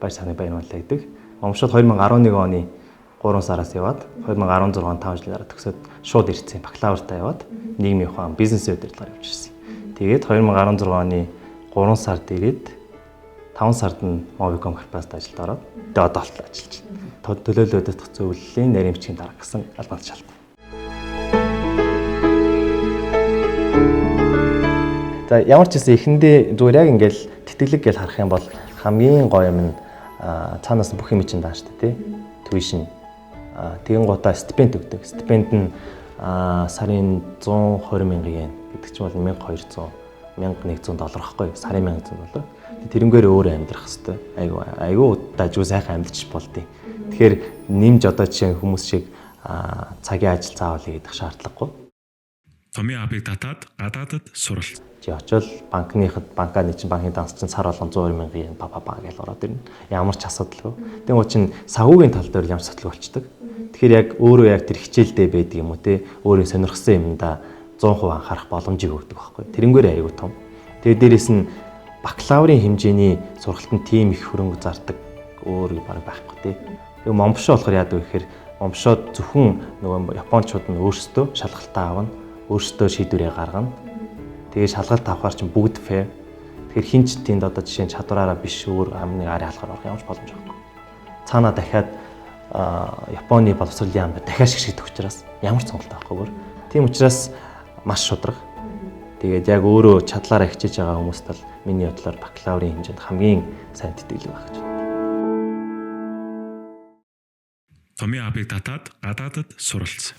Баяр сайхны баяр маллаа гэдэг. Момшод 2011 оны 3 сараас яваад 2016 он 5 жилийн дараа төгсөөд шууд ирсэн. Бакалавртаа яваад нийгмийн ухаан, бизнесийн удирдлагаар явж ирсэн. Тэгээд 2016 оны 3 сард ирээд 5 сард нь Mobicom корпорацид ажилд ороод тэгээд одоо болтол ажиллаж байна. Төлөөлөл удирдах зөвлөлийн нарийн бичгийн дарга гэсэн албан тушаалтай. За ямар ч гэсэн эхэндээ зүгээр яг ингээл тэтгэлэг гэж харах юм бол хамгийн гоё юм нь цаанаас нь бүх юм чинь даана шүү дээ, тий. Tuition. Тэгэн гутаа стипенд өгдөг. Стипенд нь сарын 120 мянган йен гэдэг чинь бол 1200 1100 доллар байхгүй юу? Сарын 1100 доллар. Тэрнгээр өөрөө амьдрах хэвээр. Айгу айгу дажгүй сайхан амьдарч болдیں۔ Тэгэхээр нэмж одоо жишээ нь хүмүүс шиг цагийн ажил заавал хийх шаардлагагүй. Томьёо абыг татаад гадаадад суралц. Чи очиод банкныхад банканы чинь банкны данс чинь сар болгон 120 мянган йен ба ба ба гэж ороод ирнэ. Ямар ч асуудалгүй. Тэгэн чинь санхүүгийн тал дээр ямар ч асуудалгүй болчдөг. Тэгэхээр яг өөрөө яг тэр хичээлдээ байдаг юм уу те өөрөө сонирхсан юмдаа 100% анхаарах боломжийг өгдөг байхгүй. Тэрнгээр аягүй том. Тэгээ дээрэс нь бакалаврын хэмжээний сургалтанд тийм их хөрөнгө зардаг өөр баг байхгүй те. Тэгээ момбшо болохоор яадаг вэ гэхээр момбшоод зөвхөн нөгөө японочууд нь өөрсдөө шалгалтаа авна, өөрсдөө шийдвэрээ гаргана. Тэгээ шалгалт авахар чинь бүгд fair. Тэгэхээр хинч тэнд одоо жишээ нь чадвараараа биш өөр амны арын халахаар орох ямар ч боломж байхгүй. Цаанаа дахиад Японы боловсролын яам дахиад шигшигдэх учраас ямар ч сонголт авахгүйгээр. Тийм учраас маш шударга. Тэгээд яг өөрөө чадлаараа хичээж байгаа хүмүүст бол миний бодлоор бакалаврын хэмжээнд хамгийн сайн тэтгэлэг байх гэж байна. Томьёо абыг татаад гадаадад суралц.